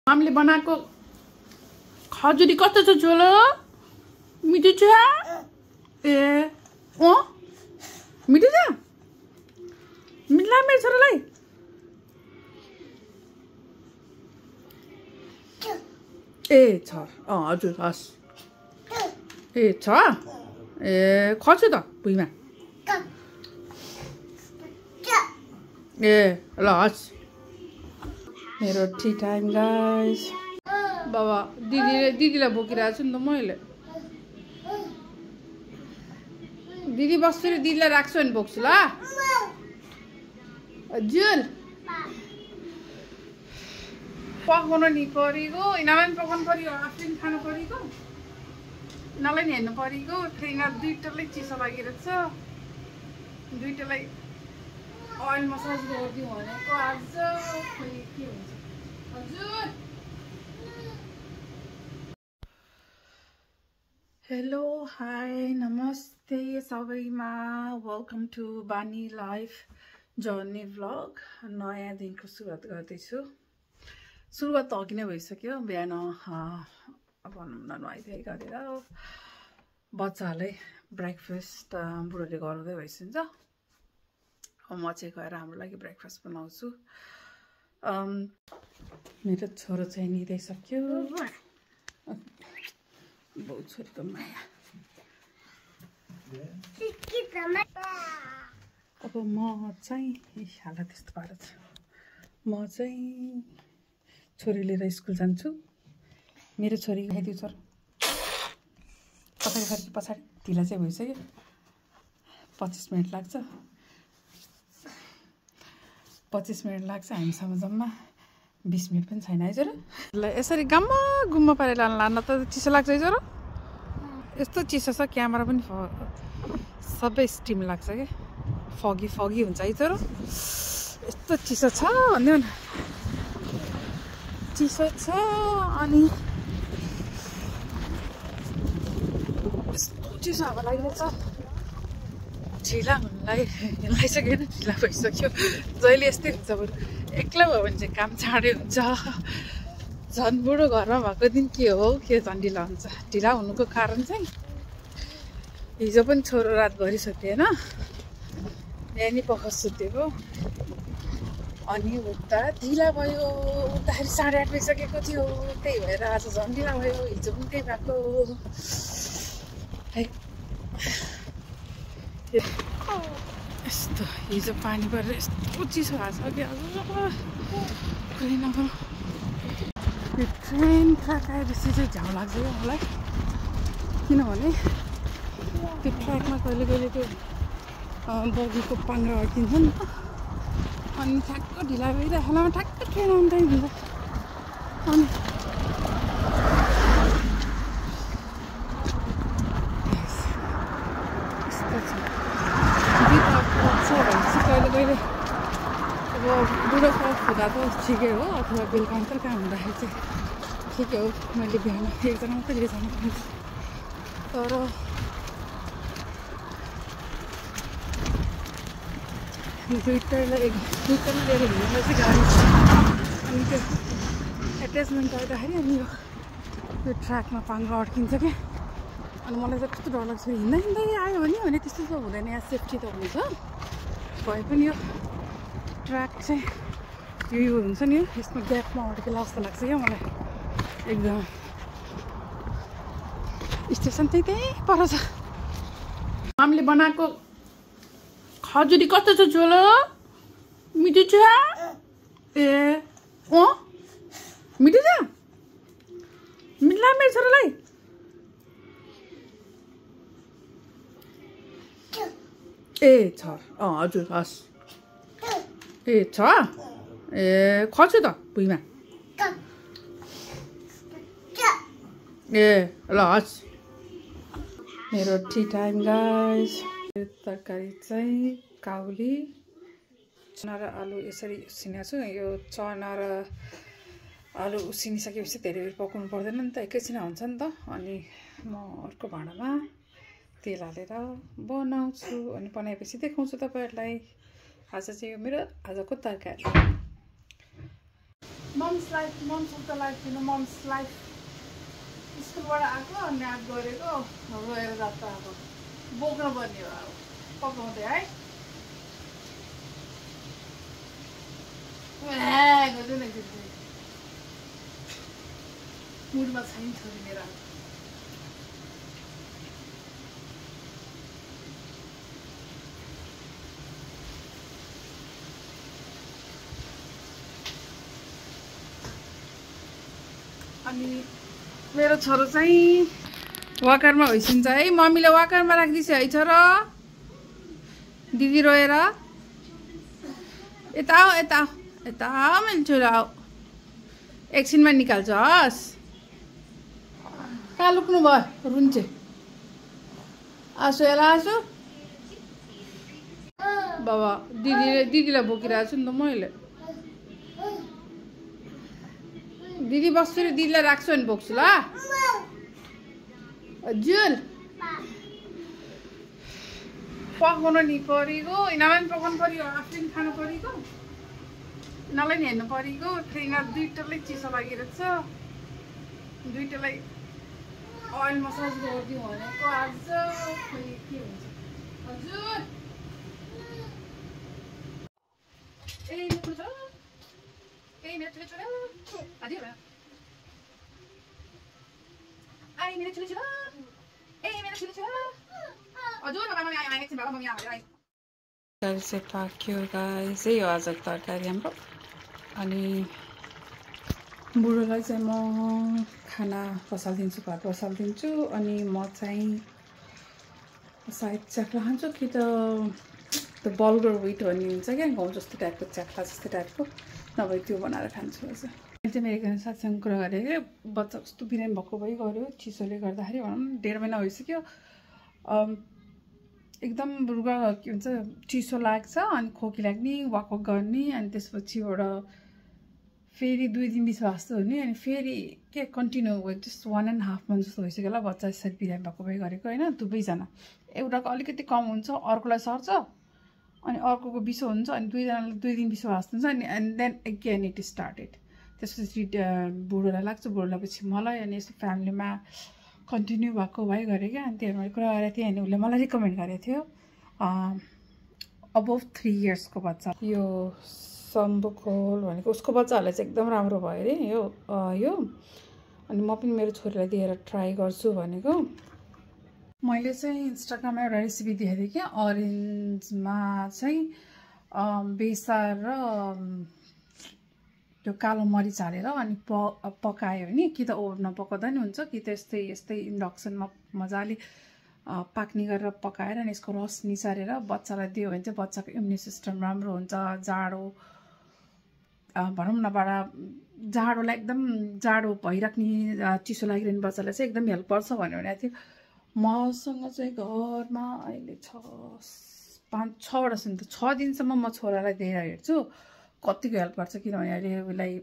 हामीले बनाएको खजुरी कस्तो छ झोलो मिठो छ ए ओ मिठो छ मिल्ला मेरो छोरालाई ए छ हजुर हस् ए छ ए खछु त भुइँमा ए ल हस् मेरो टी टाइम गाइस बाबा दिदीलाई बोकिरहेको छु नि त मैले दिदी बस्छु नि दिदीलाई राख्छु अनि बोक्छु ल हजुर पकाउनु नि परेको यिनीहरूलाई पनि पकाउनु पऱ्यो आफूले पनि खानु परेको यिनीहरूलाई नि हेर्नु परेको फेरि यिनीहरू दुइटालाई चिसो लागिरहेको छ दुइटालाई ऑयल मसाज गरिदिउँ भनेको आज खोइ के हुन्छ हजुर हेलो हाई नमस्ते सबैमा वेलकम टु बानी लाइफ जर्नी भ्लग नयाँ दिनको सुरुवात गर्दैछु सुरुवात त अघि नै भइसक्यो बिहान भनौँ न नुहाइधुवाइ गरेर बच्चाहरूलाई ब्रेकफास्ट बुढोले गराउँदै भइसक्छ म चाहिँ गएर हाम्रो लागि ब्रेकफास्ट बनाउँछु मेरो छोरो चाहिँ निदाइसक्यो बाउ छोरीको माया अब म चाहिँ हालत त्यस्तो पारेको छ म चाहिँ छोरी लिएर स्कुल जान्छु मेरो छोरी खाइदियो छोरो पछाडि पछाडि ढिला चाहिँ भइसक्यो 25 मिनट लाग्छ 25 मिनट लाग्छ हामीसँग जम्मा 20 मिनट पनि छैन है छोरो ल यसरी गाममा गुम्म पारेर लान त चिसो लाग्छ है छोरो यस्तो चिसो छ क्यामेरा पनि सबै स्टिम लाग्छ के फगी हुन्छ है छोरो यस्तो चिसो छ भन्दै न चिसो छ अनि यस्तो चिसो हावा लागिरहेछ ढिला हुन लागिसक्यो होइन ढिला भइसक्यो जहिले यस्तै हुन्छ बरु एक्लै भयो भने चाहिँ काम चाँडै हुन्छ झन् बुढो घरमा भएको दिन के हो के झन् ढिला हुन्छ ढिला हुनुको कारण चाहिँ हिजो पनि छोरो रातभरि सुतेन बिहानी पख सुतेको अनि उठ्दा ढिला भयो उठ्दाखेरि 8:30 भइसकेको थियो त्यही भएर आज झन् ढिला भयो हिजो पनि त्यही भएको है यस्तो हिजो पानी परेर यस्तो चिसो भएको छ कि आज यो ट्रेन ट्र्याक आएपछि चाहिँ झ्याउ लाग्छ क्या मलाई किनभने त्यो ट्र्याकमा कहिले कहिले त्यो बगीको पाङ्ग्रा अड्किन्छ नि त अनि ठ्याक्क ढिला भइरहेको बेलामा ठ्याक्क ट्रेन आउनु टाइम हुन्छ अनि यस्तो छ कहिले कहिले अब बुढो हुँदा त ठिकै हो अथवा बेलुका मात्र कहाँ हुँदाखेरि चाहिँ ठिकै हो मैले बिहान एकजना मात्रै लिएर जानु पाउँछु तर दुइटालाई लिएर हिँड्नु चाहिँ गाडी अनि त्यो एट्याचमेन्ट गर्दाखेरि अनि यो ट्र्याकमा पाङ्ग्रा अड्किन्छ क्या अनि मलाई चाहिँ कस्तो डर लाग्छ हिँड्दै आयो भने त्यस्तो त हुँदैन यहाँ सेफ्टी त हुन्छ भए पनि यो ट्र्याक चाहिँ यो हुन्छ नि यसमा ग्यापमा अड्केला जस्तो लाग्छ क्या मलाई एकदम स्टेसन चाहिँ त्यही पर छ हामीले बनाएको खजुरी कस्तो छ झोलो मिठो छ ए मिठो छ मिल्ला मेरो छोरालाई ए छ हजुर हस् ए छ ए खछु त भुइँमा ए ल हस् मेरो टी टाइम गाइस तरकारी चाहिँ काउली चना र आलु यसरी उसिनेको छु यो चना र आलु उसिनिसकेपछि धेरै बेर पकाउनु पर्दैन नि त एकैछिन हुन्छ नि त अनि म अर्को भाँडामा तेल हालेर बनाउँछु अनि बनाएपछि देखाउँछु तपाईँहरूलाई आज चाहिँ यो मेरो आजको तरकारी मम्स अफ द लाइफ किन मम्स लाइफ स्कुलबाट आएको न्याप गरेको रोएर जात्रा अब बोक्न पर्ने हो अब पकाउँदै है मुडमा छैन छोरी मेरो अनि मेरो छोरो चाहिँ वाकरमा होइसिन्छ है मम्मीले वाकरमा राखिदिन्छ है छोरो दिदी रोएर यता हो यता यता मैले छोरा आऊ एकछिनमा निकाल्छु हस् कहाँ लुक्नु भयो रुन्चे आसु हेर आसु बाबा दिदीलाई बोकिरहेको छु नि त मैले दिदी बस्छु नि दिदीलाई राख्छु अनि बोक्छु ल हजुर पकाउनु नि परेको यिनीहरूलाई पनि पकाउनु पऱ्यो आफूले पनि खानु परेको यिनीहरूलाई नि हेर्नु परेको फेरि यिनीहरू दुइटालाई चिसो लागिरहेछ दुइटालाई ओइल मसाज गरिदिउँ भनेको आज फेरि के हुन्छ हजुर मेरो छोरा तरकारी चाहिँ पाक्यो गाइस यही हो आजको तरकारी हाम्रो अनि बुढोलाई चाहिँ म खाना पसालिदिन्छु भात पसालिदिन्छु अनि म चाहिँ सायद च्याख्ला खान्छु कि त बल्गर विट भन्ने हुन्छ क्या गाउँ जस्तो टाइपको च्याख्ला जस्तो टाइपको नभए त्यो बनाएर खान्छु आज मैले चाहिँ मेरो एकजना साथीसँग कुरा गरेँ कि बच्चा कस्तो बिरामी भएको भइ गऱ्यो चिसोले गर्दाखेरि भनौँ 1.5 महिना भइसक्यो एकदम रुगा के भन्छ चिसो लाग्छ अनि खोकी लाग्ने वाक गर्ने अनि त्यसपछिबाट फेरि 2 दिन बिच जस्तो हुने अनि फेरि के कन्टिन्यू जस्ट 1.5 month जस्तो भइसक्यो होला बच्चा यसरी बिरामी भएको भइ गरेको होइन दुवैजना एउटाको अलिकति कम हुन्छ अर्कोलाई सर्छ अनि अर्कोको बिसो हुन्छ अनि दुईजनालाई 2 दिन बिसो जस्तो हुन्छ अनि and then again it started त्यसपछि बुढोलाई लाग्छ बुढोलाई पछि मलाई अनि यस्तो फ्यामिलीमा कन्टिन्यू भएको भइ गरे क्या अनि त्यही मैले कुरा गरेको थिएँ अनि उसले मलाई रिकमेन्ड गरेको थियो अबोभ 3 yearsको बच्चा यो सम्बुखोल भनेको उसको बच्चाहरूलाई चाहिँ एकदम राम्रो भयो अरे यो अनि म पनि मेरो छोरीलाई दिएर ट्राई गर्छु भनेको मैले चाहिँ इन्स्टाग्राममा एउटा रेसिपी देखेको थिएँ कि अरेन्जमा चाहिँ बेसार र त्यो कालो मरिच हालेर अनि पकायो भने कि त ओभनमा पकाउँदा नि हुन्छ कि त यस्तै इन्डक्सनमा मजाले पाक्ने गरेर पकाएर अनि यसको रस निसारेर बच्चालाई दियो भने चाहिँ बच्चाको इम्युन सिस्टम राम्रो हुन्छ जाडो भनौँ न जाडोलाई एकदम जाडो भइराख्ने चिसो लागिरहने बच्चालाई चाहिँ एकदम हेल्प गर्छ भनेको थियो मसँग चाहिँ घरमा अहिले 5-6वटा छ नि त 6 दिनसम्म म छोरालाई दिएर हेर्छु कतिको हेल्प गर्छ किनभने अहिले उसलाई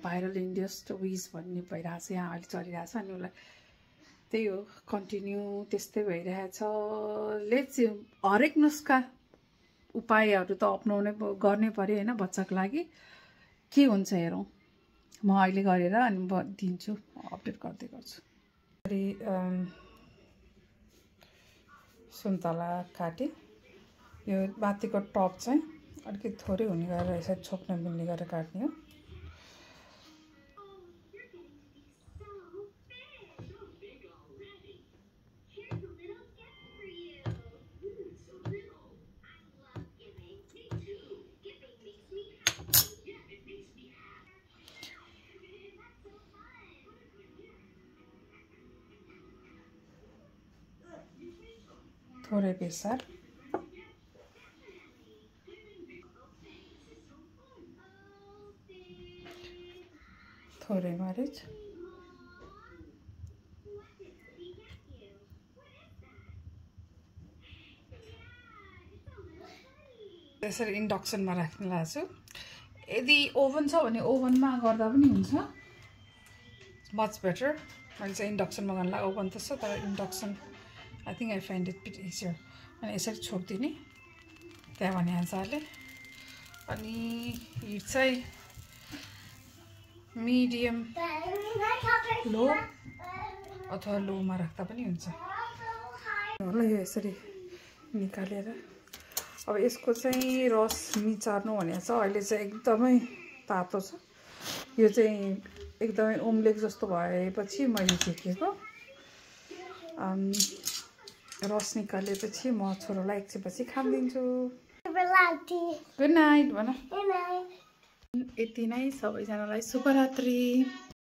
भाइरल इन्ड्युस्ड विज भन्ने भइरहेछ यहाँ अहिले चलिरहेछ अनि उसलाई त्यही हो कन्टिन्यू त्यस्तै भइरहेछ लेट्स हरेक नुस्खा उपायहरू त अपनाउनै गर्नै पर्यो होइन बच्चाको लागि के हुन्छ हेरौँ म अहिले गरेर अनि म दिन्छु अपडेट गर्दै गर्छु सुन्तला काटे यो माथिको टप चाहिँ अलिकति थोरै हुने गरेर यसरी छोप्न मिल्ने गरेर काट्ने हो थोरै बेसार थोरै मरिच यसरी इन्डक्सनमा राख्न लाग्छु यदि ओभन छ भने ओभनमा गर्दा पनि हुन्छ मच बेटर मैले चाहिँ इन्डक्सनमा गर्न लाग्यो ओभन त छ तर induction I think I find it a bit easier अनि यसरी छोप्दिने त्यहाँ भने अनुसारले अनि हिट चाहिँ मिडियम लो अथवा लोमा राख्दा पनि हुन्छ ल यो यसरी निकालेर अब यसको चाहिँ रस निचार्नु भनेको छ अहिले चाहिँ एकदमै तातो छ यो चाहिँ एकदमै ओम्लेक जस्तो भएपछि मैले झिकेको रस निकालेपछि म छोरोलाई एकछिनपछि खानिदिन्छु गुड नाइट भन यति नै सबैजनालाई शुभरात्रि